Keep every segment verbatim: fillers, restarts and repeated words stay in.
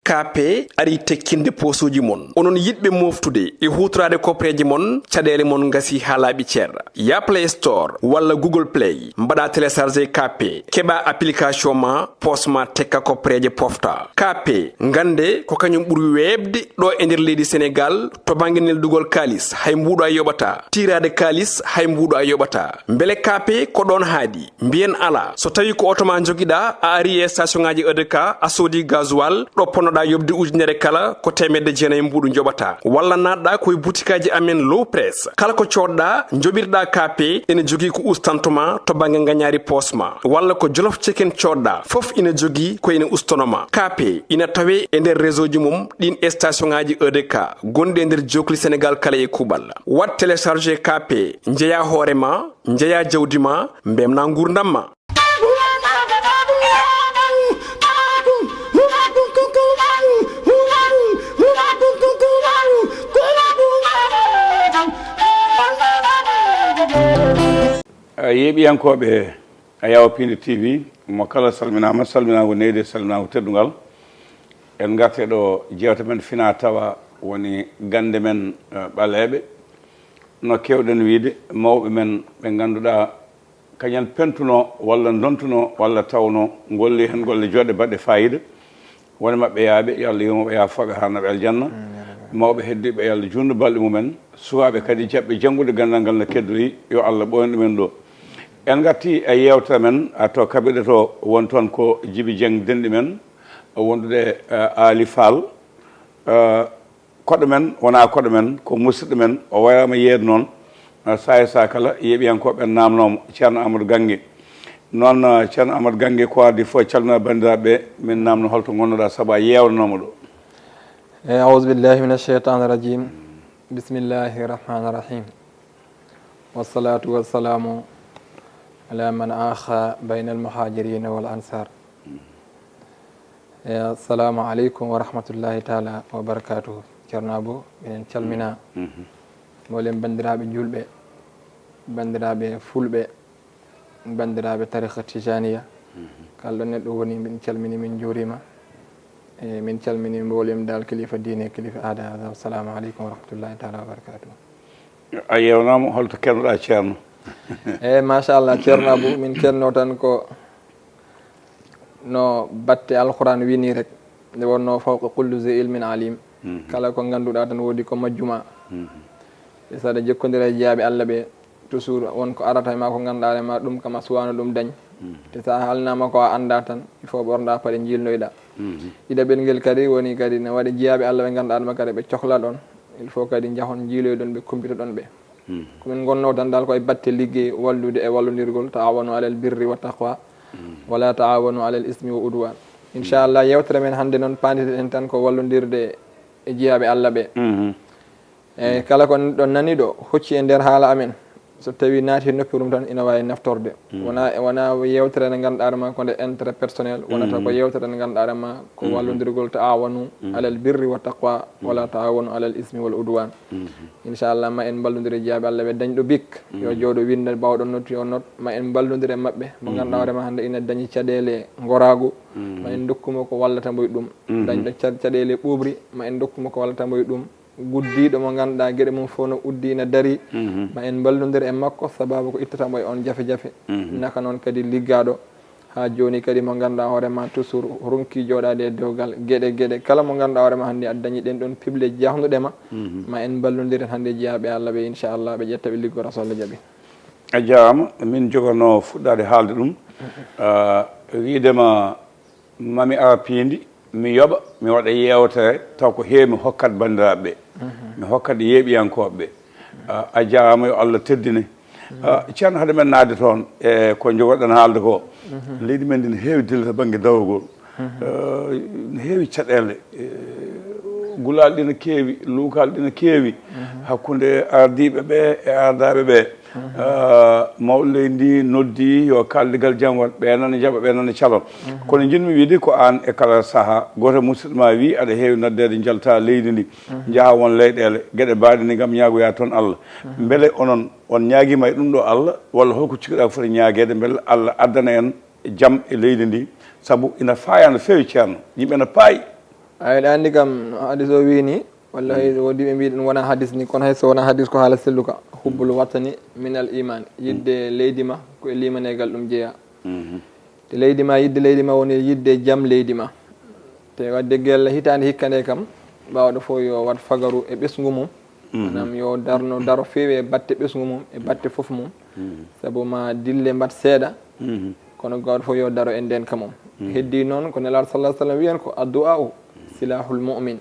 K P ari tekkinde poosuuji mon. Onon yiɗɓe mooftude e huutoraade koppereeje mon, caɗeele mon ngasi haa laaɓi cer. Ya Play Store walla Google Play, mbaɗa télécharger K P, keɓa application ma, poos ma tekka koppereeje pofta. K P, ngannde ko kañum ɓuri weeɓde ɗo e nder leydi Senegaal to bannge neldugol kaalis, hay mbuuɗo a yoɓata. Tiiraade kaalis, hay mbuuɗo a yoɓata. Mbele K P ko ɗoon haaɗi? Mbiyen alaa. So tawii ko oto ma njogiɗaa, a ari e station ŋaaji E D K, a soodi gasoil, ɗo ponnoɗaa yoɓde ujunere kala, ko teemedde jeenayi mbuuɗu njoɓataa. Walla naatɗaa ko e butikaaji amen Low Press. Kala ko coodɗaa, njoɓirɗaa K P, ene jogii ko ustanto ma to bannge ngañaari poos ma. Walla ko Jolof Chicken coodɗaa, fof ina jogii ko ene ustono ma. K P ina tawee e nder réseau ji mum ɗiin e station ŋaaji E D K gonɗi e nder jookli Senegaal kala e kuuɓal. Waɗ télécharger K P, njeyaa hoore ma, njeyaa jawdi ma, mbemnaa nguurndam ma. Yeeɓiyankooɓe Ayaw Piindi T V, mo kala salminaama, salminaango neydi, salminaango teddungal. En ngartee ɗo jeewte men fina tawa woni gannde men, eh, ɓaleeɓe. No keewɗen wiyde, mawɓe men ɓe ngannduɗaa kañum en pentuno walla ndontuno walla tawno ngolli heen golle joɗɗe baɗɗe faayiida. Woni maɓɓe yaaɓe, yo Allah yurmo ɓe, yaafo ɓe, harna ɓe aljanna. Mawɓe heddiiɓe, yo Allah juutnu balɗe mumen. Suwaaɓe kadi jaɓɓe janngude ganndal ngal no keddori, yo Allah ɓooynu ɗumen ɗo. En ngartii e yeewtere men, a to kaɓirɗe to, woni toon ko Jibi Jeŋ denɗi men, wondude, eh, Aali Faal. Eh, koɗo men wonaa koɗo men, ko musidɗo men, o wayraama yeedo noon. Eh, saa e saa kala, yeeɓiyankooɓe ɓen naamnoo mo, Ceerno Amadou Gannge. Noon, eh, Ceerno Amadou Gannge, ko adii fof, calminaa banndiraaɓe ɓe, min naamno holto ngonnoɗaa sabu a yeewnanoo mo ɗo. Eh, أعوذ بالله من الشيطان الرجيم. بسم الله الرحمن الرحيم. والصلاة والسلام على من آخى بين المهاجرين والأنصار. Eh, assalamu aleykum wa rahmatullahi taala wa barakatuhu. Ceerno Abou, minen calmina mboolem banndiraaɓe juulɓe, banndiraaɓe fulɓe, banndiraaɓe tariqa tijaniya. Kala ɗo neɗɗo woni, min calmini, min njuurima. E min calmini mboolem dal kilifa diine, kilifa aada. Assalamu aleykum wa rahmatullahi taala wa barakatuhu. A yeewnaama holto kennoɗaa, Ceerno? Eeyi, machallah, Ceerno Abou, min kenno tan ko no batte Alquran wini rek, nde wonno: "Fawqa kulli zi ilmin alim." Kala ko ngannduɗaa tan woodi ko majjuma. E saɗa jokkondira e jiyaaɓe Allah ɓe, toujours won ko arata e ma ko ngannduɗaa hoore ma ɗum kam a suwaano ɗum dañ. Te so a haalnaama ko a anndaa tan, il faut ɓornoɗaa paɗe njiilnoyɗaa. Ɗiɗaɓel ngel kadi woni kadi ne waɗi jiyaaɓe Allah ɓe ngannduɗaa hoore ma kadi ɓe cohla ɗon, il faut kadi njahon njiiloyɗon ɓe, kumpitoɗon ɓe. Ko min ngonnoo tan dal ko e batte liggey wallude e wallondirgol, taawanu alal birri wa taqwa, wala taawanu alal ismi wa udwan. Inchallah, yewtere men hannde noon, paanditen tan ko wallondirde e jiyaaɓe Allah ɓe. Eeyi, kala ko neɗɗo nani ɗo, hocci e nder haala amen, so tawi naati e noppi mum tan, ina waawi naftorde. Wona, wona yewtere nde ngannduɗaa hoore ma ko nde intérêt personnel, wonata ko yewtere nde ngannduɗaa hoore ma ko wallondirgol, taawanu alal birri wa taqwa, wala taawanu alal ismi wal udwan. Inchallah, ma en mballondir e jiyaaɓe Allah ɓe, dañɗo bic, yo jooɗo winnda, baawɗo not, yo not, ma en mballondir e maɓɓe, mo ngannduɗaa hoore ma hannde ina dañi caɗeele ngoraagu, ma en ndokku mo ko wallata mo e ɗum. Dañɗo ca-, caɗeele ɓuuɓri, ma en ndokku mo ko wallata mo e ɗum. Guddiiɗo mo ngannduɗaa geɗe mum fof no uddii, na darii, ma en mballondir e makko, sababu ko ittata mo e oon jafe-jafe. Naka noon kadi liggaaɗo, haa jooni kadi mo ngannduɗaa hoore ma toujours ronki jooɗaade e dewgal geɗe, geɗe. Kala mo ngannduɗaa hoore ma hannde aɗa dañi ɗeen ɗoon piɓle jahnuɗe ma, ma en mballondir heen hannde jiyaaɓe Allah ɓe, inchallah, ɓe ƴetta ɓe liggora so Allah jaɓi. A jaaraama, min joganoo fuɗɗaade haalde ɗum. Ah, wiide ma, ma mi ara piindi, mi yoɓa, mi waɗa yeewtere, taw ko heewi mi hokkat banndiraaɓe ɓe. Mi hokkat yeeɓiyankooɓe ɓe. Ah, a jaaraama, yo Allah teddine. Ah, Ceerno, hade men naatde toon e ko njogoɗen haalde ko, leydi men ndi ne heewi dille to bannge dawrugol. Ah, ne heewi caɗeele. Eh, gulaaɗi ɗi ne keewi, luukaaɗi ɗi ne keewi. Hakkunde ardiiɓe ɓe e ardaaɓe ɓe. Ah, mawɗo leydi ndi noddi yo kaaldigal jam waɗ, ɓe nana jaɓa, ɓe nana calo. Kono njiɗmi wiide ko aan e kala sahaa, gooto e musidɓe ma wii aɗa heewi noddeede njalta leydi ndi, njaha won leyɗeele, geɗe mbaɗe ni ngam ñaagoyaa toon Allah. Mbele onon, on ñaagiima e ɗum ɗo Allah, walla holko cikkuɗaa ko foti ñaageede, mbele Allah addana en jam e leydi ndi? Sabu ina faaya no feewi, Ceerno. Yimɓe ina paayi. Ay, ɗa anndi kam, no hadis o wii ni, wallahi, woodi ɓe mbii ɗum wona hadis ni, kono hay so wona hadis, ko haala selluka. Hubbul watani min al iman. Yidde leydi ma, ko e limaneegal ɗum jeyaa. Te leydi ma, yidde leydi ma woni yidde jam leydi ma. Te wadde gella hitaande hikka nde kam, ɓaawɗo fof yo waɗ fagaru e ɓesngu mum. Maanaam, yo darno daro feewi e batte ɓesngu mum, e batte fof mum. Sabu ma dille mbaɗ seeɗa, kono gooto fof yo daro e ndeenka mum. Heddii noon, ko Nelaaɗo sallallahu alaihi wasallam wiyan ko, "Addu'a'u silahul mu'min."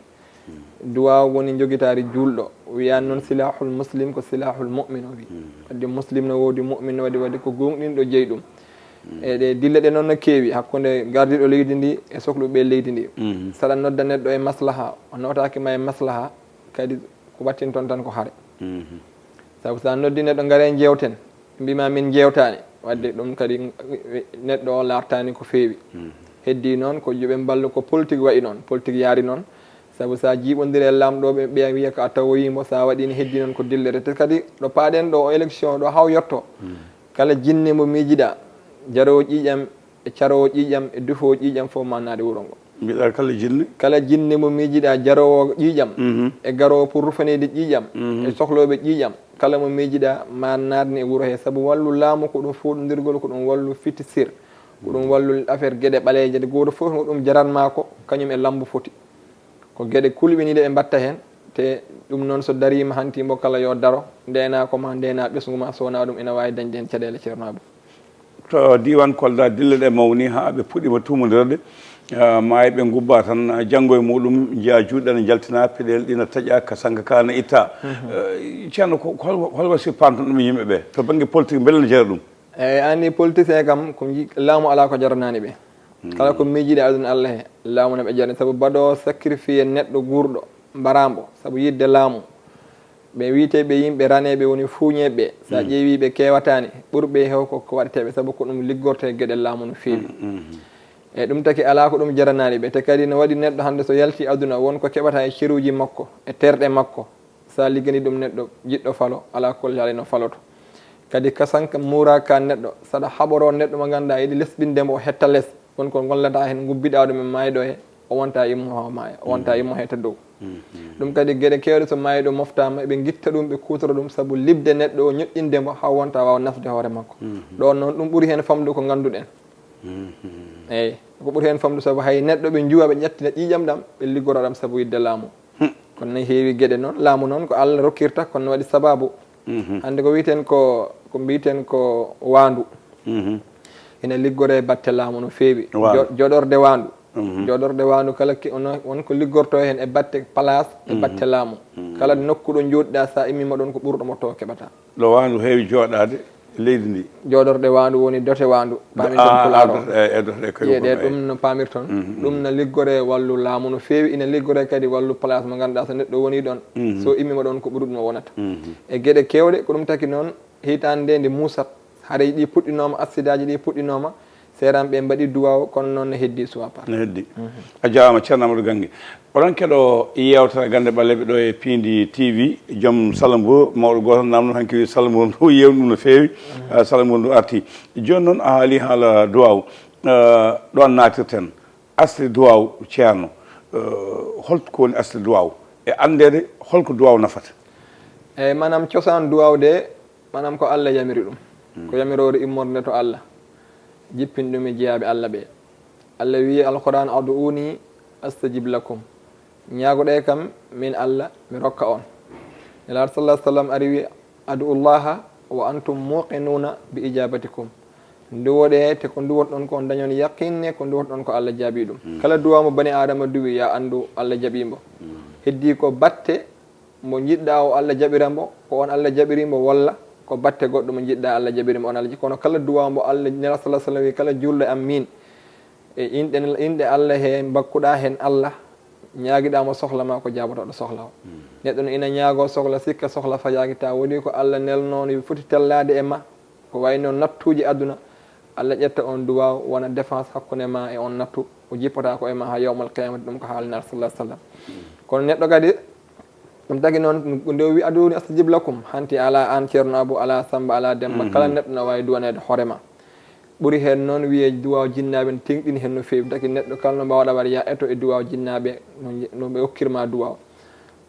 Duwaaw woni njogitaari juulɗo. Wiyan noon, "Silahul muslim ko silahul mu'min," o wi. Wadde muslim no woodi, mu'min no waɗi, waɗi ko gooŋɗinɗo jeyi ɗum. E ɗe dille ɗe noon no keewi hakkunde gardiiɗo leydi ndi e sokluɓe leydi ndi. Saɗa nodda neɗɗo e maslaha, o nootaaki ma e maslaha, kadi ko wattinton tan ko hare. Sabu sa noddi neɗɗo, "Ngare njeewten," mbima, "Min njeewtaani." Wadde ɗum kadi neɗɗo o laartaani ko feewi. Heddii noon ko yo ɓe mballu, ko politique wayi noon, politique yaari noon. Sabu sa jiiɓondiri e laamɗo, ɓe, ɓe wiya ko a tawoyi mo, sa waɗi ni, heddii noon ko dillere. Te kadi ɗo paaɗen ɗo, o élection ɗo, haw yetto, kala jinne mo miijiɗa, jaroowo ƴiiƴam, e caroowo ƴiiƴam, e dufoowo ƴiiƴam, fof ma naat e wuro ngo. Mbiɗa kala jinne? Kala jinne mo miijiɗa, jaroowo ƴiiƴam, e garoowo pour rufaneede ƴiiƴam, e sohlooɓe ƴiiƴam, kala mo miijiɗa, ma naatne e wuro he. Sabu wallu laamu ko ɗum fuɗondirgol, ko ɗum wallu fitisir, ko ɗum wallu affaire geɗe ɓaleeje. Nde gooto fof ngo ɗum jaran ma ko, kañum e lambu foti. Ko geɗe kulɓiniiɗe ɓe mbatta heen, te ɗum noon so dariima hanti mbo kala yo daro, ndeena ko ma, ndeena ɓesngu ma, so wonaa ɗum ina waawi dañde heen caɗeele, Ceerno Abou. To diiwaan Kolda, dille ɗe mawni haa ɓe puɗɗiima tuumondirde, ah, maayɓe ngubba tan, ah, janngo e muɗum njiya juuɗe ɗe jaltina, peɗeeli ɗi na taƴa, ka sanka ka na itta. Eh, Ceerno, ko, ko hol, hol wasi panton ɗum yimɓe ɓe? To bannge politique, mbele no jeya ɗum? Eeyi, anndi politicien kam, ko nji-, laamu alaa ko jaranaani ɓe. Kala ko miijiɗa aduna Allah he, laamu na ɓe jarani. Sabu baɗoowo sacrifice neɗɗo guurɗo, mbarambo, sabu yiɗde laamu. Ɓe wiyetee ɓe yimɓe raneeɓe woni fuuñeeɓe. Sa ƴeewi ɓe kewataani, ɓurɓe heew ko, ko waɗeteeɓe, sabu ko ɗum liggortee geɗe laamu no feewi. E ɗum taki alaa ko ɗum jaranaani ɓe. Te kadi no waɗi neɗɗo hannde so yalti aduna, won ko keɓata e ceruuji makko, e terɗe makko. Sa liggani ɗum neɗɗo jiɗɗo falo, alaa kulli haali no faloto. Kadi ka sanka muura ka neɗɗo, saɗa haɓoro neɗɗo mo ngannduɗaa yiɗi lesɓinde mo, o hetta les, won ko ngollata heen, ngubbiɗaa ɗum e maayɗo he, o wonta immo haa maaya, o wonta immo he to dow. Ɗum kadi geɗe keewɗe so maayɗo moftaama, ɓe ngitta ɗum, ɓe kuutora ɗum, sabu liɓde neɗɗo o, ñoƴƴinde mo haa wonta waawa nafde hoore makko. Ɗoon noon, ɗum ɓuri heen famɗude ko ngannduɗen. Eeyi, ko ɓuri heen famɗude, sabu hay neɗɗo ɓe njuwa, ɓe ƴettina ƴiiƴam ɗam, ɓe liggora ɗam sabu yiɗde laamu. Kono ne heewi geɗe noon, laamu noon ko Allah rokkirta, kono ne waɗi sababu. Hannde ko wiyeten ko, ko mbiyeten ko waandu. Ina liggoree batte laamu no feewi. Waandu. Jo-, joɗorde waandu. Joɗorde waandu kala ke-, ono-, won ko liggorto heen e batte place, e batte laamu. Kala nokku ɗo njooɗiɗaa, sa immiima ɗoon ko ɓurɗo mo to keɓata. Ɗo waandu heewi jooɗaade e leydi ndi. Jooɗorɗe waandu woni dote waandu, paaminton ah, pulaar o. Ah, dote, e, e dote ɗe kadi. Ɗum no paamirton. Ɗum na liggoree wallu laamu no feewi, ina liggoree kadi wallu place mo ngannduɗaa so neɗɗo woni ɗoon, so immiima ɗoon ko ɓuri ɗum o wonata. E geɗe keewɗe, ko ɗum taki noon, hitaande nde nde muusat, haray ɗi puɗɗinooma, accidaaji ɗi puɗɗinooma, seeranɓe mbaɗi duwaaw, kono noon ne heddi suwapar. Ne heddi. A jaaraama, Ceerno Amadou Gange. Oɗon keɗo yeewtere Gannde Ɓaleeɓe ɗo e Piindi T V, joom Salambo, mawɗo gooto namno hanki wi Salambo ndu yeewni ɗum no feewi. Ah, Salambo ndu arti. Jooni noon a haali haala duwaaw. Ah, ɗoon naatirten. Asli duwaaw, Ceerno. Ah, holko woni asli duwaaw? E anndeede holko duwaaw nafata? Eeyi, maanaam cosaan duwaaw de, maanaam ko Allah yamiri ɗum. Ko yamiroore immorde to Allah. Jippin ɗum e jeyaaɓe Allah ɓe. Allah wiyi Alquran, "Ad'uuni astajib lakum." Ñaagoɗee kam, min Allah, mi rokka on. Nelaaɗo sallallahu alaihi wasallam ari wi, "Ad'ullaha wa antum muqinuuna bi ijabatikum." Nduwoɗee te ko nduwotoɗon ko on dañon yaqinne ko nduwotoɗon ko Allah jaabi ɗum. Kala duwaaw mo bani Aadama duwi, ya anndu Allah jaɓi mbo. Heddii ko batte mo njiɗɗaa o Allah jaɓira mbo, ko on Allah jaɓiri mbo, walla ko batte goɗɗo mo njiɗɗaa Allah jaɓiri mbo, on Allah jaɓi. Kono kala duwaaw mbo Allah, Nelaaɗo sallallahu alaihi wasallam wi, "Kala juulɗo am min, e inɗe, inɗe Allah he mbakkuɗaa heen Allah, ñaagiɗaa mo sohla ma, ko jaabotooɗo sohla o." Neɗɗo no ina ñaagoo sohla, sikka sohla fajaaki, ta woni ko Allah nelnoo no foti tellaade e ma, ko wayno nattuuji aduna, Allah ƴetta on duwaaw wona défense hakkunde ma e on nattu, o jippata ko e ma haa yawmal qiyamati, ɗum ko haali Nelaaɗo sallallahu alaihi wasallam. Kono neɗɗo kadi, ɗum tagi noon, nde o wi, "Ad'uuni astajib lakum," hanti alaa aan Ceerno Abu, alaa Samba, alaa Demba, kala neɗɗo na waawi duwaneede hoore ma. Ɓuri heen noon wiyee duwaaw jinnaaɓe no teeŋɗini heen no feewi. Taki neɗɗo kala no mbaawɗa waɗa, yaa eto e duwaaw jinnaaɓe no, no ɓe okkirma duwaaw.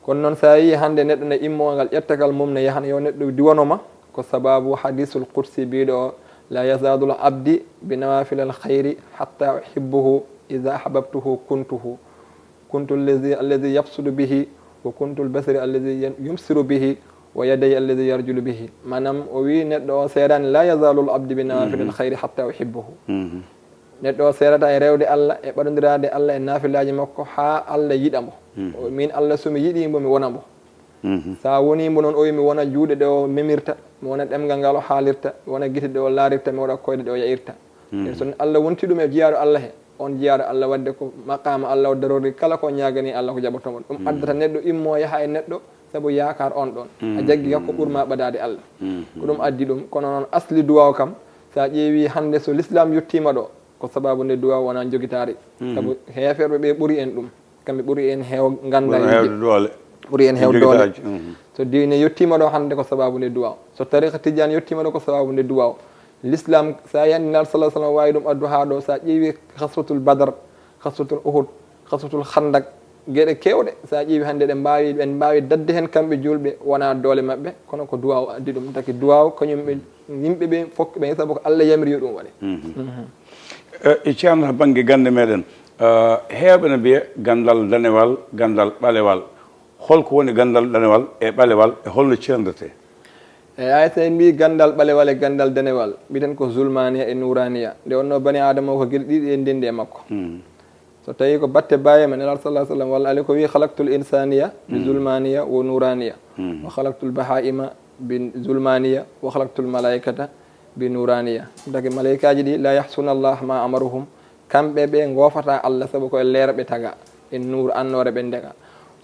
Kono noon, so a yii hannde neɗɗo ne immo ngal ƴetta kal mum ne yahana yo neɗɗo diwanoma, ko sababu hadisul qudsi biiɗo o, "La yazalul abdi bi nawafilal khayri hatta uhibbuhu, iza ahbabtuhu kuntuhu. Kuntu allazi, allazi yabsudu bihi, wa kuntu albasari allazi yan-, yumsiru bihi, wa yadayya allazi yarjulu bihi." Maanaam o wi neɗɗo o seedaani, "La yazalul abdi bi nawafilal khayri hatta uhibbuhu." Neɗɗo o seerata e rewde Allah, e ɓadondiraade Allah e naafilaaji makko haa Allah yiɗa mbo. O, min Allah so mi yiɗi mbo, mi wona mbo. Sa woni mbo noon, o wi mi wona juuɗe ɗe o memirta, mi wona ɗemngal ngal o haalirta, mi wona gite ɗe o laarirta, mi waɗa koyɗe ɗe o ya'irta. Nden so Allah wonti ɗum e jiyaaɗo Allah he, on jiyaaɗo Allah waɗde ko maqaama Allah o darori kala ko ñaagani Allah ko jaɓotomo. Ɗum addata neɗɗo immo yaha e neɗɗo sabu yaakaar on ɗon. A jaggi ka ko ɓurma ɓadaade Allah. Ko ɗum addi ɗum. Kono noon asli duwaaw kam, sa ƴeewi hannde so l'islam yettiima ɗo, ko sababu nde duwaaw wona jogitaari. Sabu heeferɓe ɓe ɓuri en ɗum. Kamɓe ɓuri en heew ngannda Ɓuri en heewde doole. Ɓuri en heew doole. Jogitaaji, mhm. So diine yettiima ɗo hannde ko sababu nde duwaaw. So tariqa tijaan yettiima ɗo ko sababu nde duwaaw. L'islam, sa yandi Nulaaɗo sallallahu alaihi wasallam waawi ɗum addu haa ɗo, sa ƴeewi ghazwatul Badr, ghazwatul Uhud, ghazwatul Khandaq, geɗe keewɗe, sa ƴeewi hannde ɗe mbaawi, ɓen mbaawi daɗde heen kamɓe juulɓe, wona doole maɓɓe, kono ko duwaaw addi ɗum. Taki duwaaw kañum ɓe, yimɓe ɓe fof ɓe, sabu ko Allah yamiri yo ɗum waɗe. Mhm. Mhm. Eh, e ceerno, to bannge gannde meɗen, eh, heewɓe no mbiya ganndal danewal, ganndal ɓalewal. Holko woni ganndal danewal e ɓalewal, e holno ceerndetee? Eyi, hay so en mbii ganndal ɓalewal e ganndal danewal, mbiɗen ko zulmaniya e nuraniya. Nde wonno bani Adama o ko gila ɗiɗi e ndenndi e makko. Hmm. So tawi ko batte baye men, Nulaaɗo sallallahu alaihi wasallam, walla ali ko wi, "Khalaqtul insaniya bi Hmm. zulmaniya wa nuraniya, Hmm. wa khalaqtul bahaima bi zulmaniya, wa khalaqtul malaikata bi nuraniya." Ɗum taki malaikaaji ɗi, "La yahsuna Allah ma amaruhum." Kamɓe ɓe ngoofata Allah sabu ko e leer ɓe taga, e nuur annoore ɓe ndega.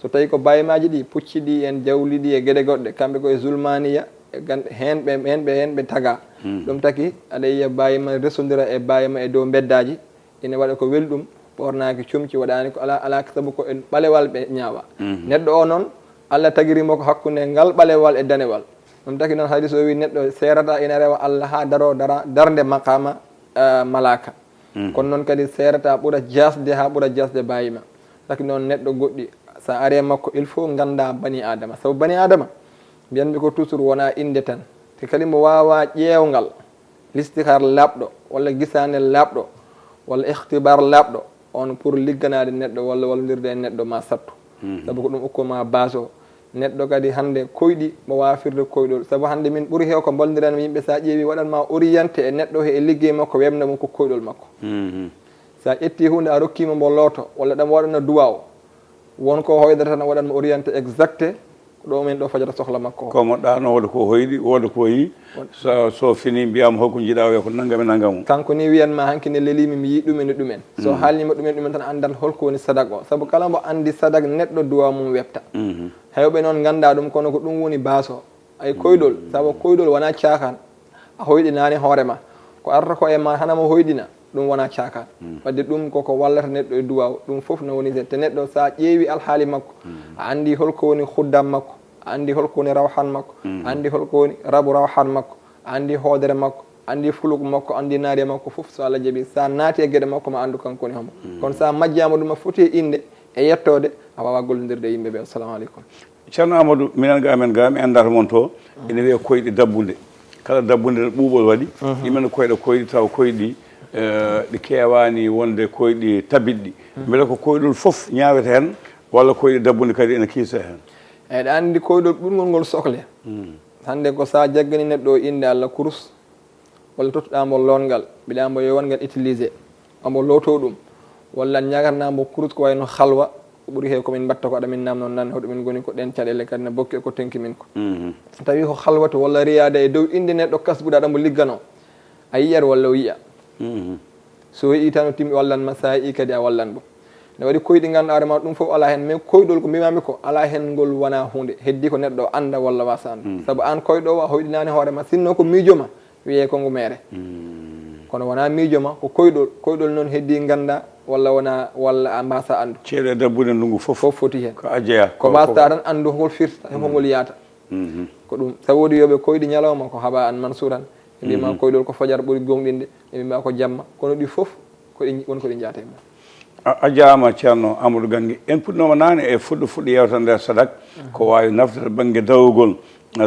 So tawi ko baymaaji ɗi, pucci ɗi en, jawli ɗi e geɗe goɗɗe, kamɓe ko e zulmaniya, e gan-, heen ɓe, heen ɓe, heen ɓe taga. Hmm. Ɗum taki, aɗa yiya bayma resondira e bayma e dow mbeddaaji, ina waɗa ko weli ɗum, ɓornaaki comci, waɗaani ko alaa, alaa sabu ko e ɓalewal ɓe ñaawa. Hmm. Neɗɗo o noon, Allah tagiri mo ko hakkunde ngal ɓalewal e danewal. Ɗum taki noon, hadis o wi neɗɗo seerata ina rewa Allah haa daro dara, darnde maqama, eh, malaaka. Mhm. Kono noon kadi seerata ɓura jasde haa ɓura jasde bayima. Taki noon neɗɗo goɗɗi, sa ari e makko, il faut ngannda bani Adama. Sabu bani Adama, mbiyanmi ko toujours wona innde tan. Te kadi mbo waawa ƴeewngal, listihar laaɓɗo, walla gisaane laaɓɗo, walla ikhtibar laaɓɗo, on pour ligganaade neɗɗo walla wallondirde e neɗɗo ma sattu. Mhm. Sabu ko ɗum ukkuma base o. Neɗɗo kadi hannde koyɗi mo waafirde koyɗol. Sabu hannde min ɓuri heew ko mballondiranmi yimɓe, sa ƴeewi waɗan ma orienté e neɗɗo he e liggey makko, wemna mo ko koyɗol makko. Mhm. Sa ƴetti huunde a rokkima mbo looto, walla ɗam waɗana duwa o, won ko hoydata tan waɗan mo orienté exacte, ko ɗo min ɗo fajata sohla makko o. Ko mo ɗaano, wooda ko hoyɗi, wooda ko yi. So, so fini mbiyama holko jiɗa o wiya ko nangam e nangam o. Kanko ni wiyan ma hanki ne lelimi mi yi ɗumen e ɗumen. So Mm. haalnima ɗumen ɗumen tan anndan holko woni sadak o. Sabu kala mbo anndi sadak neɗɗo duwa mum wepta. Mhm. Heewɓe noon ngannda ɗum kono ko ɗum woni base o. Ay koyɗol, Mm. sabu koyɗol wona caakan. A hoyɗinaani hoore ma. Ko arata ko e ma hana mo hoyɗina, ɗum wona caakan. Mm. Wadde ɗum koko wallata neɗɗo e duwa o. Ɗum fof no woni te neɗɗo sa ƴeewi alhaali makko, Mm. a anndi holko woni khuddam makko, a anndi holko woni rawhan makko, Mm. a anndi holko woni rabu rawhan makko, a anndi hoodere makko, a anndi fuluk makko, a anndi naariya makko fof, so Allah jaɓi, sa naati e geɗe makko ma anndu kanko woni homo. Mm. Kono sa majjama ɗum a foti e innde e yettoode, a wawa gollondirde e yimɓe ɓe. Assalamu aleykum. Ceerno Amadou, minen ga amen ga, mi anndaa to mon to, ene wiyee koyɗe dabbunde. Kala dabbunde no ɓuuɓol waɗi, Mhm. yimɓe no koyɗa koyɗi, tawa koyɗi, eh, ɗi keewaani wonde koyɗi tabitɗi. Mhm. Mbele ko koyɗol fof ñaawete heen, walla koyɗe dabbunde kadi ene kiisa heen? Eɗa anndi koyɗol ɓurngol ngol sohle. Mm. Hannde ko sa jaggani neɗɗo o innde Allah kurus, walla tottuɗa mbo lootngal, mbiɗa mbo yo waɗ ngal utilisé, ambo looto ɗum, walla ñagatna mbo kurus ko wayno halwa, ko ɓuri heew ko min mbatta ko aɗa min namno nan hoto min ngoni ko ɗen caɗeele kadi na bokki e ko tenki min ko. Mhm. Tawi ko halwatu walla riyaada e dow innde neɗɗo kasbuɗo aɗa mbo liggano, a yiyat walla o yiya. Mhm. So yi'i tan o timmi wallan ma, sa yi'i kadi a wallan mbo. Ne waɗi koyɗi ngannduɗaa hoore ma ɗum fof alaa heen, mais koyɗol ko mbimami ko alaa heen ngol wona huunde, heddi ko neɗɗo o annda walla wasa anndu. Mm. Sabu aan koyɗo o a hoyɗinaani hoore ma, sinno ko miijo ma, wiyee ko ngu meere. Mm. Kono wona miijo ma, ko koyɗol, koyɗol noon heddi ngannda walla wona, walla a mbasa anndu. Ceeɗu e dabbunde ndungu fof. Fof foti heen. Ko a jeyaa. Ko mbasta tan anndu hol firta, e hol ngol yaata. Mhm. Ko ɗum, sa woodi yooɓe koyɗi ñalawma ko haba an mansuran, Ɓe mbiima koyɗol ko fajar ɓuri gooŋɗinde, ɓe mbiima ko jamma, kono ɗi fof ko ɗi won ko ɗi njaata e mum. A jaama Ceerno Amadou Gangi. En puɗɗinooma naane e fuɗɗo fuɗɗo yeewtere nde sadak, ko waawi nafde to bannge dawrugol,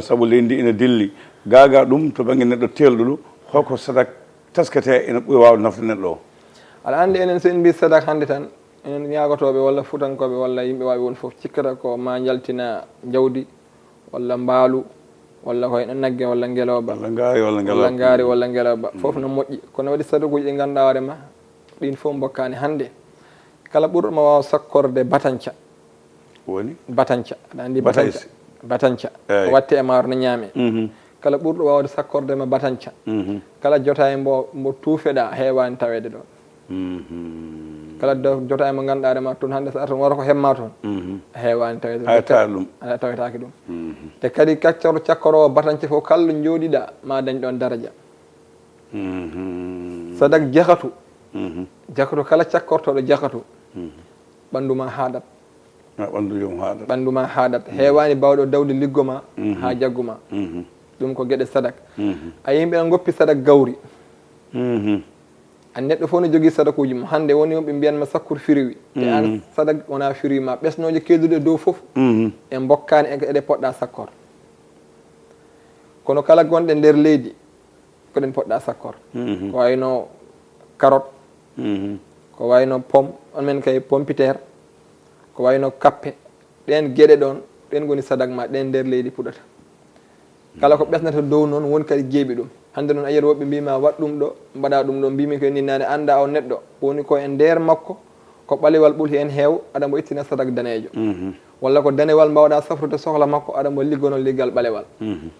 sabu leydi ndi ina dilli. Gaagaa ɗum to bannge neɗɗo teelɗuɗo, holko sadak tasketee ina ɓuri waawde nafde neɗɗo o? Aɗa anndi enen so en mbii sadak hannde tan, enen ñaagotooɓe walla fuutankooɓe walla yimɓe waawi won fof cikkata ko maa njaltina njawdi walla mbaalu walla ko heno nagge walla ngelooba walla ngaari walla ngelooba walla ngaari walla ngelooba fof no moƴƴi kono waɗi sadakuuji ɗi ngannduɗaa hoore ma ɗin fof mbokkaani hannde kala ɓurɗo ma waawa sakkorde batanca woni batanca aɗa anndi batanca batanca watte e maaro no ñaame kala ɓurɗo waawde sakkorde ma batanca kala jotaay mbo mbo tuufeɗaa heewaani taweede ɗoon kala jotaay mo ngannduɗaa hoore ma toon hannde so arta wota ko heɓ ma toon a heewaani taweede hayta ɗum a tawetaake ɗum te kadi kaccoro cakkoroowo batance fof kala njooɗiɗaa ma dañ ɗoon daraja sadak jakatu jakatu kala cakkortooɗo jakatu ɓanndu ma haaɗat ɓanndu joom haaɗat ɓanndu ma haaɗat heewaani baawɗo dawde liggo ma haa jaggu ma ɗum ko geɗe sadak a yimɓe no ngoppi sadak gawri a neɗɗo fof no jogii sadakuuji mum hannde woni yimɓe mbiyanma sakkur firiwi te an sadak wona firiwi ma ɓesnooje keeduɗe dow fof en mbokkaani en eɗe poɗɗa sakkor kono kala gonɗe nder leydi ko ɗen poɗɗa sakkor ko wayno carotte ko wayno pomme on men kay pompiteer ko wayno kappe ɗen geɗe ɗon ɗen goni sadak ma ɗen nder leydi puɗata kala ko ɓesnata dow noon woni kadi jeeɓi ɗum hannde noon a yiyat woɓɓe mbima waɗ ɗum ɗo mbaɗa ɗum ɗo mbimi ko ni nane annda o neɗɗo woni ko e nder makko ko ɓalewal ɓuri heen heew aɗa mbo ittina sadak daneejo walla ko danewal mbawɗa safrude sohla makko aɗa mbo liggono liggal ɓalewal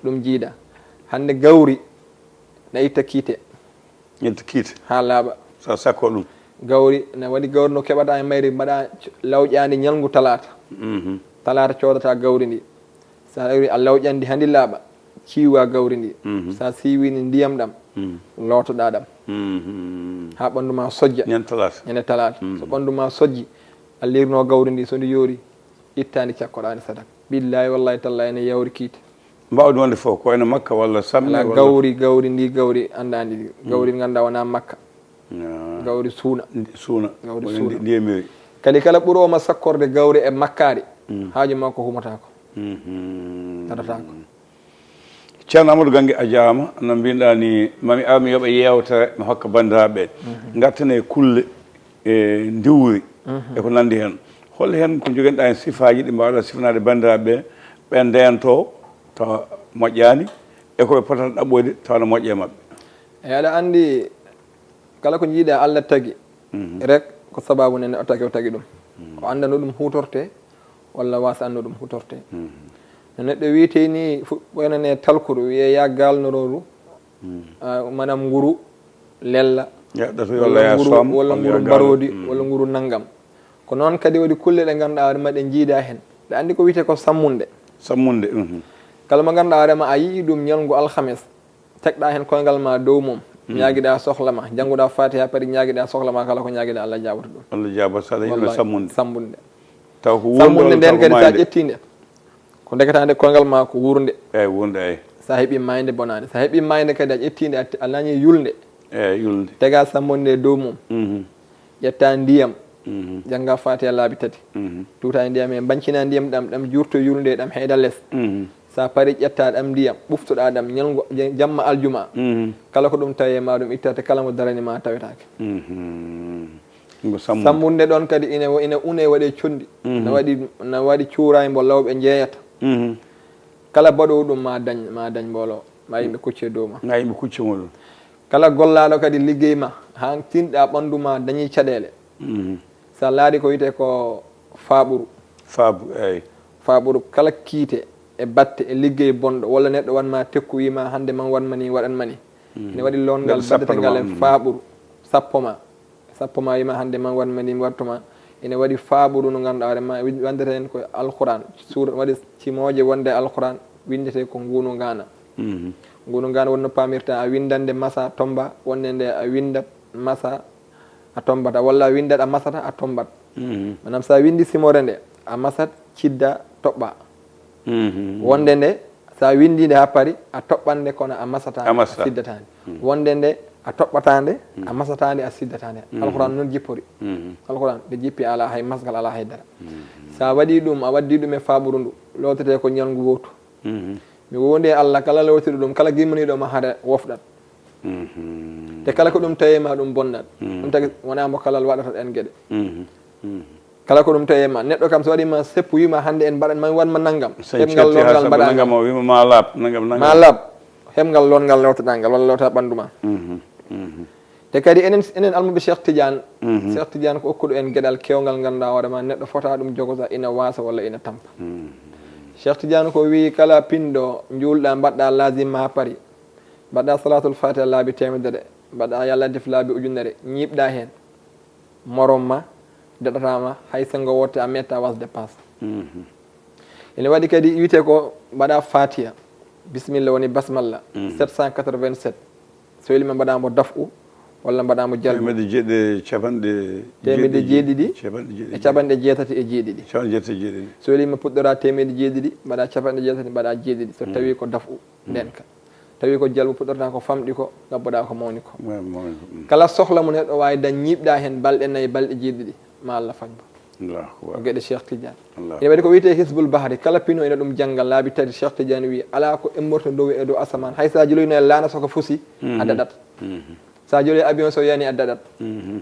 ɗum jiida hannde gawri na itta kiite ñetti kiite haa laaɓa sa sakko ɗum gawri na waɗi gawri no keɓata e mayri mbaɗa lawƴaandi ñalngu talaata talaata coodata gawri ndi sa gawri a lawƴandi handi laaɓa ciiwa gawri ndi sa siiwini ndiyam ɗam lootoɗa ɗam haa ɓanndu ma sojja ñande talaata ñande talaata so ɓanndu ma sojji a lirno gawri ndi so ndi yoori ittandi cakkoɗaani sadak billahi wallahi tallahi ene yawri kiite mbawde wonde fof ko ene makka walla samme ala gawri gawri ndi gawri anndandi ndi gawri ndi ngannduɗaa wona makka gawri suuna suuna gawri suuna ndiyamiri kadi kala ɓuroma sakkorde gawri e makkaari haaju makko humatako tadatako ceerno amadou gange a jaama no mbinɗa ni mami aw mi yoɓa yewtere mi hokka banndiraaɓe ɓe ngartane kulle e ndiwri e ko nanndi heen hol heen ko njoginɗa heen sifaaji ɗi mbawɗa sifanaade banndiraaɓe ɓe ɓe ndento tawa moƴƴaani e ko ɓe potata ɗaɓɓoyde tawa no moƴƴa e maɓɓe eyi aɗa anndi kala ko jiiɗa allah tagi rek ko sababu nde neɗɗo tagi o tagi ɗum o annda no ɗum hutorte walla wasa anno ɗum hutorte no neɗɗo wiyete ni wayno ne talkuru wiye ya galnororu manam nguru lella walla nguru walla nguru mbarodi walla nguru nanngam ko noon kadi waɗi kulle ɗe ngannduɗaa hoore ma ɗe njiida heen ɗe anndi ko wiyete ko sammunde sammunde kala mo ngannduɗaa hoore ma a yii ɗum ñalngu alhames tekɗa heen koyngal ma dow mum ñaagiɗa sohla ma jannguɗa fatiha pari ñaagiɗa sohla ma kala ko ñaagiɗa allah jaabata ɗum allah jaabata saɗa yimɓe sammunde sammunde taw ko sammunde nden kadi sa ƴetti nde ko ndeketande koyngal ma ko wuurnde eyyi wuurnde eyyi sa heeɓi mayde bonande sa heeɓi mayde kadi a ƴetti nde a nañi yulnde eyyi yulnde tega sammunde dow mum ƴetta ndiyam jannga fatiha laabi tati tuta e ndiyam e bancina ndiyam ɗam ɗam jurto yulnde ɗam heyda les sa pari ƴetta ɗam ndiyam ɓuftoɗa ɗam ñalngu jamma aljuma kala ko ɗum tawi e ma ɗum ittata kala mo darani ma tawetake sammunde ɗon kadi ina ina une waɗe condi na waɗi na waɗi cuuray mbo lawɓe njeeyata kala baɗowo ɗum ma dañ ma dañ mboolo ma yimɓe kucce dow ma na yimɓe kucce muɗum kala gollaɗo kadi liggey ma ha tinɗa ɓandu ma dañi caɗele sa laari ko wiyete ko faɓuru faɓu eyyi faɓuru kala kiite e batte e liggey bonɗo walla neɗɗo wanma tekku wima hande man wanma ni waɗanma ni ene waɗi longal baddetegal e faɓuru sappo ma sappo ma wima hande man wanma ni mi wattuma ene waɗi faɓuru no ganduɗa hoore ma wandata hen ko alquran suura waɗi cimoje wonde e alquran windete ko ngunu ngana ngunu ngana wonno pamirta a windande masa tomba wonde nde a windat masa a tombata walla a windat a masata a tombat manam sa windi simore nde a masat cidda toɓɓa wonde nde So a winndii nde haa pari, a toɓɓan nde, kono a masataa nde, a siddataa nde. Wonde nde a toɓɓataa nde, a masataa nde, a siddataa nde. Alquran noon jippori. Alquran nde jippi alaa hay masgal, alaa hay dara. So a waɗii ɗum, a waddii ɗum e faaɓuru ndu, lootetee ko ñalngu wootu. Mi wondi e Allah, kala lootiɗo ɗum, kala gimmaniiɗo ma hare wofɗan. Te kala ko ɗum tawi ma ɗum bonnan. Ɗum tagi wonaa mo kalal waɗata ɗeen geɗe. Kala ko ɗum tawi ma, neɗɗo kam so waɗi ma seppu, wiima hannde en mbaɗan ma, wanma nanngam. Heɓngal longal mbaɗa ngal. Wiima ma laaɓ, nanngam, nanngam. Ma laaɓ, heɓngal longal lootaɗa ngal, walla loota ɓanndu ma. Te kadi enen, enen almuɓe Cheikh Tidiane, Cheikh Tidiane ko okkuɗo en geɗal kewngal, ngannduɗaa hoore ma neɗɗo fota ɗum jogota ina waasa walla ina tampa. Cheikh Tidiane ko wi kala pinɗo njuulɗa, mbaɗɗa lazim ma pari, mbaɗɗa salatul fatiha laabi teemedere, mbaɗɗa yalla def laabi ujunere, ñiiɓɗa heen. Morom ma daɗata ma hay senngo woote, a metta was dépense. Ene waɗi kadi wiyetee ko mbaɗa fatiha, bismillah woni basmalla, sept cent quatre-vingt-sept. So weli ma mbaɗa mo daf'u walla mbaɗa mo jalbu. Teemedde jeeɗiɗi e capanɗe jeeɗiɗi. Teemedde jeeɗiɗi e capanɗe jeetati e jeeɗiɗi. Capanɗe jeetati e jeeɗiɗi. So weli ma puɗɗora teemedde jeeɗiɗi, mbaɗa capanɗe jeetati, mbaɗa jeeɗiɗi. So tawi ko daf'u, ndeen ka. Tawi ko jalbu puɗɗorta ko famɗi ko, ngabboɗa ko mawni ko. Kala sohla mo neɗɗo waawi dañ, ñiiɓɗa heen balɗe nayi, balɗe jeeɗiɗi, ma Allah fañ mo. Allahu akbar. Ko geɗe Cheikh Tidiane. Ene waɗi ko wiyetee Hisbul Bahri, kala pino ina ɗum jannga laabi tati, Cheikh Tidiane wi alaa ko immorto dow e dow asamaan. Hay so a joloyno e laana so ko fusi, a daɗat. So a joloyi avion so yani, a daɗat.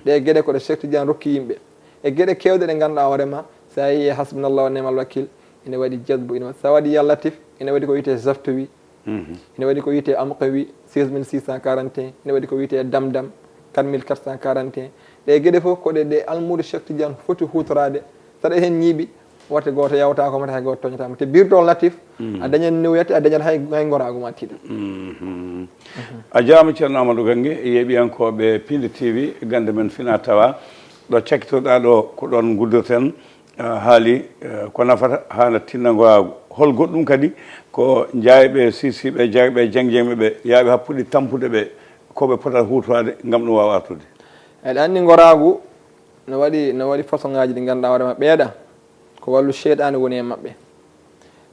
Ɗe geɗe ko ɗe Cheikh Tidiane rokki yimɓe. E geɗe keewɗe ɗe ngannduɗaa hoore ma, so a yehi e hasbunallah wa ni'mal wakil, ene waɗi jazbu, ene waɗi, so a waɗi ya latif, ene waɗi ko wiyetee zaftowi, ene waɗi ko wiyetee amqawi, seize mille six cent quarante et un, ene waɗi ko wiyetee damdam, quatre mille quatre cent quarante et un. Ɗe geɗe fof ko ɗe, ɗe almuudo Cheikh Tidiane foti huutoraade. Saɗa heen ñiiɓi, woote gooto yawta ko mata, hay gooto toñata mo. Te birtol latif, a dañat newiyat, a dañat hay, hay ngoraagu ma tiiɗa. A jaama Ceerno Amadou Gange, yeeɓiyankooɓe Pindi T V, gannde men fina tawa. Ɗo cakkitoɗa ɗo ko ɗoon nguddirten, ah, haali, eh, ko nafata haana tinna ngoraagu. Hol goɗɗum kadi ko jaayɓe, siisiiɓe, jaayɓe, jeng-jengɓe ɓe, yaaɓe happude tampude ɓe, ko ɓe potata huutoraade ngam ɗum waawa artude? Eɗa anndi ngoraagu no waɗi, no waɗi façon ngaaji ɗi ngannduɗaa hoore ma ɓeeɗa, ko wallu seyɗaane woni e maɓɓe.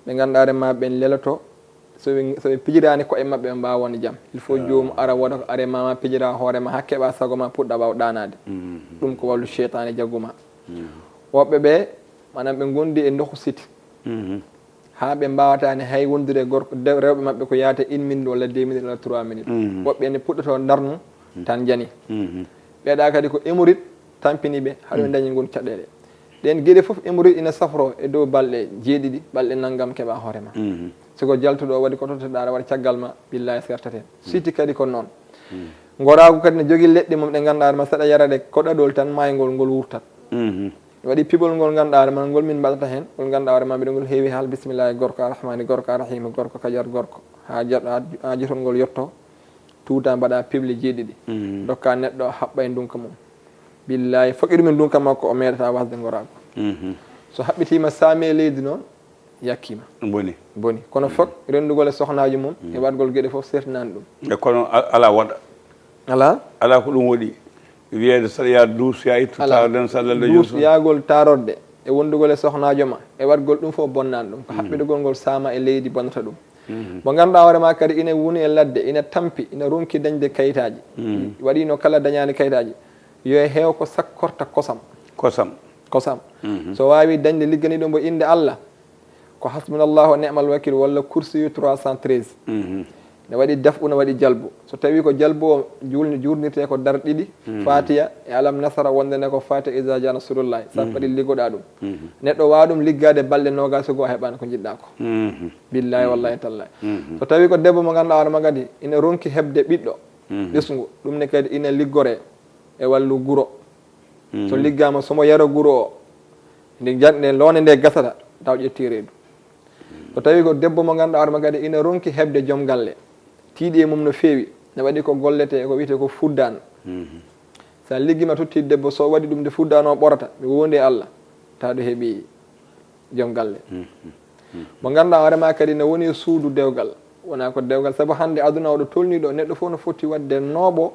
Ɓe ngannduɗaa hoore ma ɓen leloto, so ɓe, so ɓe pijiraani ko'e maɓɓe ɓe mbaawa wonde jam. Il faut joomum ara wooda ko are ma, ma pijira hoore ma haa keɓa sago ma puɗɗa waaw ɗaanaade. Ɗum ko wallu seyɗaane jaggu ma. Woɓɓe ɓe, maanaam ɓe ngondi e ndoku siti. Haa ɓe mbaawataani hay wondude e gorko, de-, rewɓe maɓɓe ko yaata une minute walla deux minutes walla trois minutes. Woɓɓe ene puɗɗoto ndarnu tan jani. Ɓeeɗa kadi ko hémorroïde tampini ɓe, haɗo ɓe dañi ngon caɗeele. Ɗeen geɗe fof hémorroïde ina safro e dow balɗe jeeɗiɗi, balɗe nanngam keɓa hoore ma. Siko jaltuɗo waɗi ko totteɗa aɗa waɗa caggal ma, billahi sertaten. Siti kadi ko noon. Ngoraagu kadi ne jogii leɗɗe mum ɗe ngannduɗaa hoore ma saɗa yara ɗe ko ɗaɗol tan maayngol ngol wurtat. Waɗi piɓol ngol ngannduɗaa hoore ma ngol min mbaɗata heen, ngol ngannduɗaa hoore ma mbiɗa ngol heewi haal, bismillahi gorko arrahmani, gorko arrahima, gorko kajar, gorko. Haa jaɗ-, haa, haa jotol ngol yetto, tuuta mbaɗa piɓle jeeɗiɗi. Ndokka neɗɗo haɓɓa e ndunka mum. Billahi, foqi ɗum e ndunka makko, o meeɗata wasde ngoraagu. So haɓɓitiima saami e leydi noon, yakkiima. Boni. Boni. Kono fof renndugol e sohnaajo mum e waɗgol geɗe fof sertinaani ɗum. E kono a-, alaa waɗa. Alaa? Alaa ko ɗum waɗi. Wiyeede saɗa yaha duus, yaa ittu taarde, saɗa lalla duus, yaagol taarorde e wonndugol e sohnaajo ma e waɗgol ɗum fof bonnaani ɗum. Ko haɓɓidugol ngol saama e leydi bonnata ɗum. Mo ngannduɗaa hoore ma kadi ina woni e ladde, ina tampi, ina ronki dañde kayitaaji. Waɗi no kala dañaani kayitaaji. Yo e heew ko sakkorta kosam. Kosam. Kosam. So waawi dañde ligganiiɗo mbo innde Allah, ko hasbunallahu wa ni'mal wakil walla kursiyu trois cent treize. Ne waɗi daf'u, ne waɗi jalbu. So tawi ko jalbu o, juulni, juurnirte ko dar ɗiɗi, fatiha e alam nasara, wonde ne ko fatiha iza jaa nasrullahi. Sappo ɗiɗi liggoɗa ɗum. Neɗɗo waawa ɗum liggaade balɗe noogaas e goo, a heɓaani ko njiɗɗa ko. Billahi wallahi tallahi. So tawi ko debbo mo ngannduɗaa hoore ma kadi ina ronki heɓde ɓiɗɗo, ɓesngu, ɗum ne kadi ina liggoree e wallu guro. So liggaama, so mo yaro guro o, nde jan-, nde loonde nde gasata, taw ƴetti reedu. So tawi ko debbo mo ngannduɗaa hoore ma kadi ina ronki heɓde joom galle, tiiɗi e mum no feewi, ne waɗi ko gollete, ko wiyetee ko fuddaan. So a liggiima totti debbo, so waɗi ɗum nde fuddaan o ɓorata, mi wondi e Allah, taw ɗo heɓi joom galle. Mo ngannduɗaa hoore ma kadi ne woni e suudu dewgal, wona ko dewgal, sabu hannde aduna o ɗo tolni ɗo, neɗɗo fof no foti waɗde nooɓo,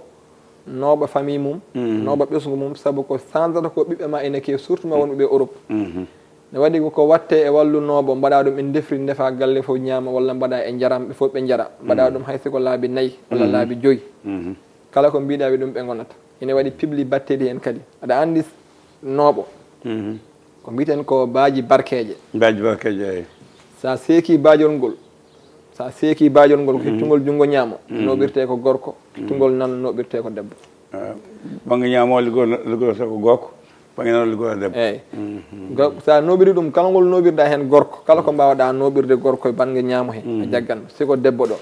nooɓa famille mum, nooɓa ɓesngu mum, sabu ko sansata ko ɓiɓɓe ma ene keewi, surtout ma wonɓe ɓe Europe. Ne waɗi ko watte e wallunooɓo, mbaɗa ɗum e ndefri, ndefa galle fof ñaama, walla mbaɗa e njaram, ɓe fof ɓe njara. Mbaɗa ɗum hay siko laabi nayi walla laabi joyi. Kala ko mbiɗa wi ɗum ɓe ngonata. Ene waɗi pibli batteɗi heen kadi. Aɗa anndi nooɓo. Ko mbiten ko baaji barkeeje. Baaji barkeeje, eyi. Sa seeki baajol ngol, sa seeki baajol ngol, ko hittungol junngo ñaamo, nooɓirte ko gorko, hittungol nano, nooɓirte ko debbo. Ah, bannge ñaamo, liggo-, liggorte ko gorko, bannge nano, liggorte debbo. Eyi. Go-, sa nooɓiri ɗum, kala ngol nooɓirɗa heen gorko, kala ko mbaawɗa nooɓirde gorko e bannge ñaamo heen, a jaggan, si ko debbo ɗo.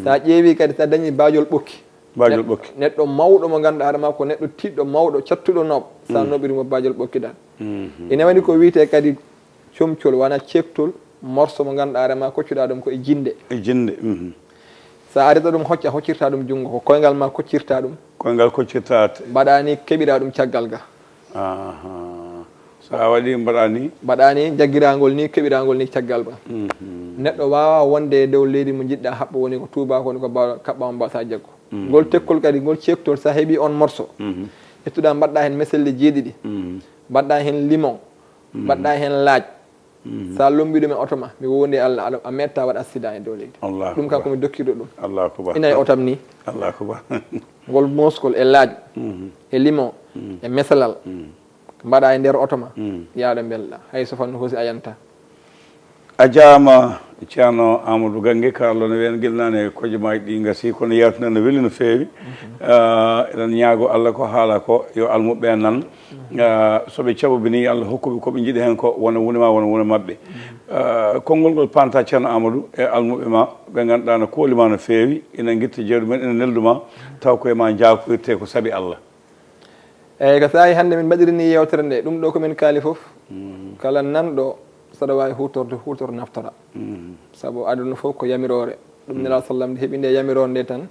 Sa ƴeewi kadi, sa dañi baajol ɓokki, Baajol ɓokki. Neɗɗo mawɗo mo ngannduɗaa hoore ma ko neɗɗo tiiɗɗo, mawɗo, cattuɗo nooɓo, sa nooɓiri mo baajol ɓokki dan. Ina waɗi ko wiyetee kadi comcol, wona ceektol, morso mo ngannduɗaa hoore ma koccuɗaa ɗum ko e jinnde. E jinnde. Sa arita ɗum hocca, hoccirta ɗum junngo, ko koyngal ma koccirta ɗum. Koyngal koccirta. Mbaɗa ni keɓira ɗum caggal ga. Aha. Sa waɗi mbaɗa ni? Mbaɗa ni, jaggirangol ni, keɓirangol ni caggal ba. Neɗɗo waawa wonde e dow leydi mo njiɗɗa haɓɓo, woni ko tuuba, ko woni ko mbaawɗa kaɓɓa, mo mbaasa jaggo. Ngol tekkol kadi, ngol ceektol, sa heɓi on morso, ƴettuɗa mbaɗɗa heen meselle jeeɗiɗi, mbaɗɗa heen limon, mbaɗɗa heen laaj. Sa lombi ɗum e oto ma, mi wondi e Allah, aɗa, a metta waɗ accident e dow leydi. Allahu Ɗum kam akbar. Ko mi dokkirɗo ɗum. Allahu akbar. Ina e otam ni. Allahu akbar. Ngol moskol e laaj, e limon, e mesalal. Mbaɗa e nder oto ma, yaaɗo mbelɗa, hay so fannu hoosi a yanta. A jaama, Ceerno Amadou Gange, Karlo no ween gilnaane e kojomaaji ɗi ngasi, kono yewtere nde no weli no feewi. Ah, eɗen ñaago Allah ko haala ko, yo almuɓɓe nan. Ah, so ɓe cabobini, Allah hokkuɓe ko ɓe njiɗi heen ko, wona wune ma, wona wune maɓɓe. Ah, konngol ngol panta Ceerno Amadou e almuɓɓe ma, ɓe ngannduɗaa no kooli ma no feewi, ina ngitta jawdi men, ina neldu ma, taw ko e ma jaakoyte ko sabi Allah. Eyi, ko saa'i hannde min mbaɗiri ni yewtere nde, ɗum ɗo ko min kaali fof. Kala nanɗo, saɗa waawi huutorde, huutor naftora. Sabu aduna fof ko yamiroore. Ɗum Nelaaɗo sallam nde heɓi nde yamiroore nde tan,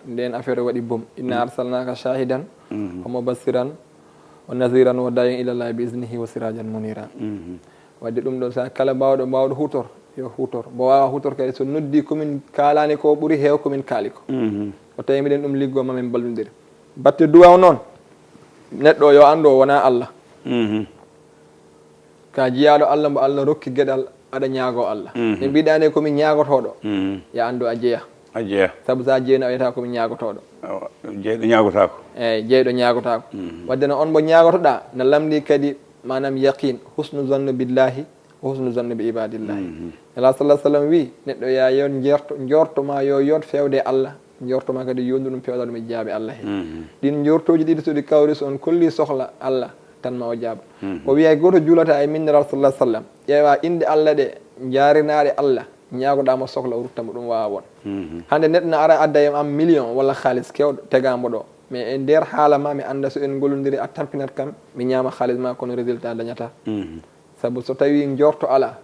nden affaire waɗi boom. Inna arsalnaka shahidan, wa mubassiran, wa naziran, wa da'iyan ila Allahi bi iznihi, wa sirajan munira. Wadde ɗum ɗo, sa kala mbaawɗo, mbaawɗo huutor, yo huutor. Mbo waawa huutor kadi, so noddi komin kaalaani ko ɓuri heew komin kaali ko. O tawi miɗen ɗum liggo, ma min mballondiri. Batte duwaw noon, neɗɗo o yo anndu o wonaa Allah. Ka jiyaaɗo Allah mbo Allah rokki geɗal, aɗa ñaagoo Allah. Min mbiɗaani ko mi ñaagotooɗo, ya anndu a jeya. A jeya. Sabu sa jeyno a wiyata ko mi ñaagotooɗo. Awa, jeyɗo ñaagotaako. Eyi, jeyɗo ñaagotaako. Wadde no on mbo ñaagotoɗaa, na lamndi kadi, maanaam, yaqin, husnu zannu billahi, husnu zannu bi ibadillahi. Nelaaɗo sallallahu alaihi wasallam wi, neɗɗo ya yo njorto, njorto ma yo yoot feewde Allah, njorto ma kadi yondu ɗum feewda ɗum e jaabi Allah he. Ɗin njortooji ɗiɗi so ɗi kawri, so on kolli sohla Allah, tan ma o jaaba. O wi hay gooto juulata e min Nelaaɗo sallallahu alaihi wasallam, ƴeewa innde Allah ɗe, njaarinaɗe Allah, ñaagoɗa mo sohla o rutta mo, ɗum waawa won. Hannde neɗɗo na ara adda e am million walla haalis kewɗo tegaamo ɗo, mais e nder haala ma mi annda so en ngollondiri a tampinat kam, mi ñaama haalis ma kono résultat dañata. Sabu so tawi njorto alaa,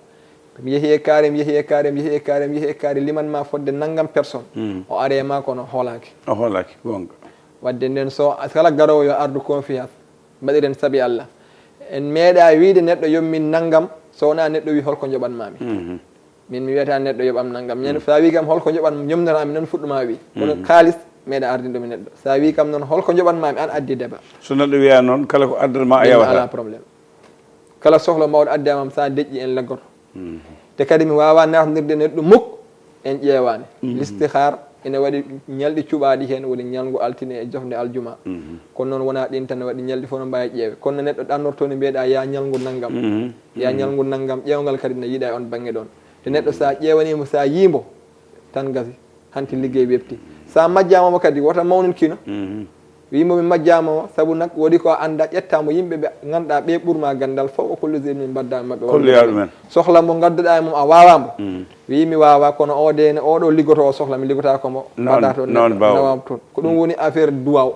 mi yehi e kaari, mi yehi e kaari, mi yehi e kaari, mi yehi e kaari, liman ma fodde nanngam personne, o are ma kono hoolaaki. O hoolaaki, goonga. Wadde nden so kala garoowo yo ardu confiance, mbaɗiren sabi Allah. En meeɗa wiide neɗɗo yommin nanngam, so wonaa neɗɗo wi holko njoɓan ma mi. Min mi wiyata neɗɗo yoɓam nanngam. Nen sa wi kam holko njoɓan, yomnata mi noon fuɗɗuma wi. Kono kaalis meeɗa ardinde mi neɗɗo. Sa wi kam noon holko njoɓan ma mi, an addi deba. So neɗɗo wiya noon, kala ko addan ma a yawata. Ala problème. Kala sohla mawɗo addi amam sa deƴƴi en laggoto. Te kadi mi waawa naatnirde neɗɗo muk en ƴeewaani. Listihar ene waɗi ñalɗi cuɓaaɗi heen, woni ñalngu altine e jofnde aljuma. Kono noon wonaa ɗin tan waɗi ñalɗi fof no mbaawi ƴeewe. Kono no neɗɗo ɗannortoo ni mbiyeɗa ya ñalngu nanngam. Ya ñalngu nanngam, ƴeewngal kadi ne yiɗa e on bannge ɗoon. Te neɗɗo sa ƴeewaniimo, sa yiimbo, tan gasi. Hanti liggey weɓti. Sa majjaama mo kadi, wota mawninkino. Wiimo mi majjaama mo, sabu nak woodi ko a annda, ƴetta mo yimɓe ɓe ngannduɗaa ɓe ɓurma ganndal fof, o kollude min mbadda maɓɓe. Kolloya ɗumen. Sohla mo ngadduɗaa e mum a waawa mo. Wii mi waawa, kono o de ne oɗo liggoto o sohla mi liggota ko mo. Noon, mbaɗa toon noon neɗɗo baawo. Nawam toon. Ko ɗum woni affaire duwaw.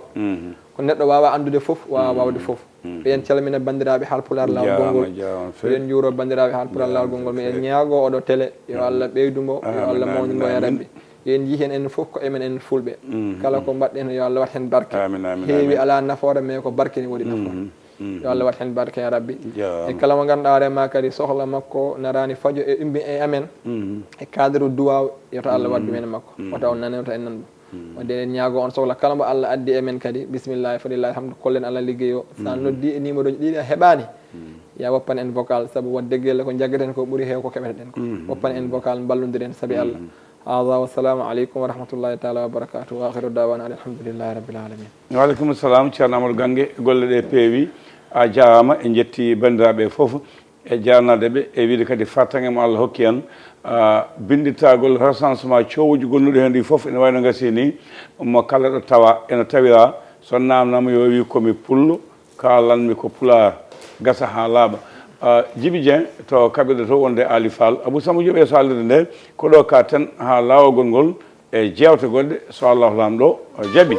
Ko neɗɗo waawa anndude fof, waawa waawde fof. Eɗen calmina banndiraaɓe Haalpulaar Laawol Gonngol. Jaaraama, jaaraama feewi. Eɗen njuuro banndiraaɓe Haalpulaar Laawol Gonngol. Miɗen ñaago oɗo télé, yo Allah ɓeydu mbo, yo Allah mawni mbo ya Rabbi. Yo en njii heen en fof ko emen en fulɓe. Kala ko mbaɗɗen yo Allah wat heen barke. Amiin, amiin, amiin. Heewi alaa nafoore, mais ko barke ne woodi nafoore. Yo Allah wat heen barke ya Rabbi. Jaaraama. E kala mo ngannduɗaa hoore ma kadi sohla makko naraani fajo e ummi e amen. E cadre duwaw, yo to Allah waddu men e makko. Wata on nane, wata en nan ɗum. Wadde eɗen ñaago on sohla kala mbo Allah addi e men kadi, bismillah, falillahi alhamdu, kollen Allah liggey o. Sa noddi e numéro ji ɗiɗi a heɓaani, ya woppan en vocal, sabu wadde gelle ko jaggaten ko ɓuri heew ko keɓeten ko. Woppan en vocal, mballondiren sabi Allah. Hada, wassalamu aleykum wa rahmatullahi taala wa barakatuh. Wa akhiru dawana alhamdulillahi rabbil alamin. Waaleykum salam, Ceerno Amadou Gange, golle ɗe peewi. A jaaraama, en njetti banndiraaɓe fof e jaarnaade ɓe e wiide kadi fartaŋŋe mo Allah hokki en, ah, binnditagol recensement coowuji gonnuɗi heen ɗi fof ene wayno gasi ni, mo kala ɗo tawa ene tawira, so naamnaama yo wi komi pullo, kaalanmi ko pulaar, gasa haa laaɓa. Ah, Jibi Dieng to kaɓirɗe to wonde Ali Fall, Abou Samba Diop e saalirde nde, ko ɗo ka ten haa laawol ngol e jeewte goɗɗe, so Allah Laamɗo jaɓi.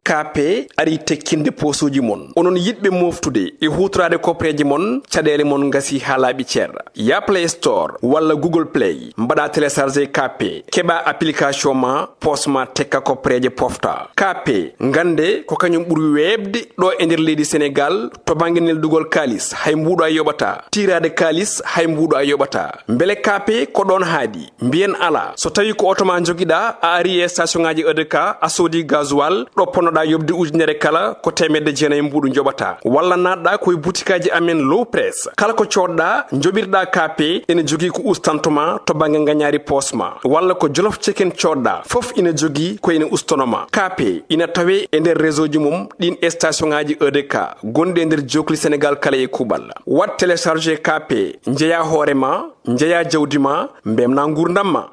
K P ari tekkinde poosuuji mon. Onon yiɗɓe moftude e huutoraade kopreeje mon, caɗeele mon ngasi haa laaɓi cer. Ya Play Store walla Google Play, mbaɗa télécharger K P, keɓa application ma, poos ma tekka kopreeje pofta. K P, ngannde ko kañum ɓuri weeɓde ɗo e nder leydi Senegal to bannge neldugol kaalis, hay mbuuɗo a yoɓata. Tiiraade kaalis, hay mbuuɗo a yoɓata. Mbele K P ko ɗoon haaɗi? Mbiyen alaa. So tawi ko oto ma njogiɗa, a ari e station ngaji E D K, a soodi gasoil, ɗo ponnoɗa yoɓde ujunere kala, ko teemedde jeenayi mbuuɗu njoɓata. Walla naatɗa ko e butikaji amen Low Press. Kala ko coodɗa, njoɓirɗa K P, ene jogii ko ustanto ma to bannge ngañaari poos ma. Walla ko Jolof Chicken coodɗa, fof ina jogii ko ene ustono ma. K P ina tawe e nder réseau ji mum ɗin e station ngaji E D K gonɗi e nder jookli Senegal kala e kuuɓal. Waɗ télécharger K P, njeya hoore ma, njeya jawdi ma, mbemna nguurndam ma.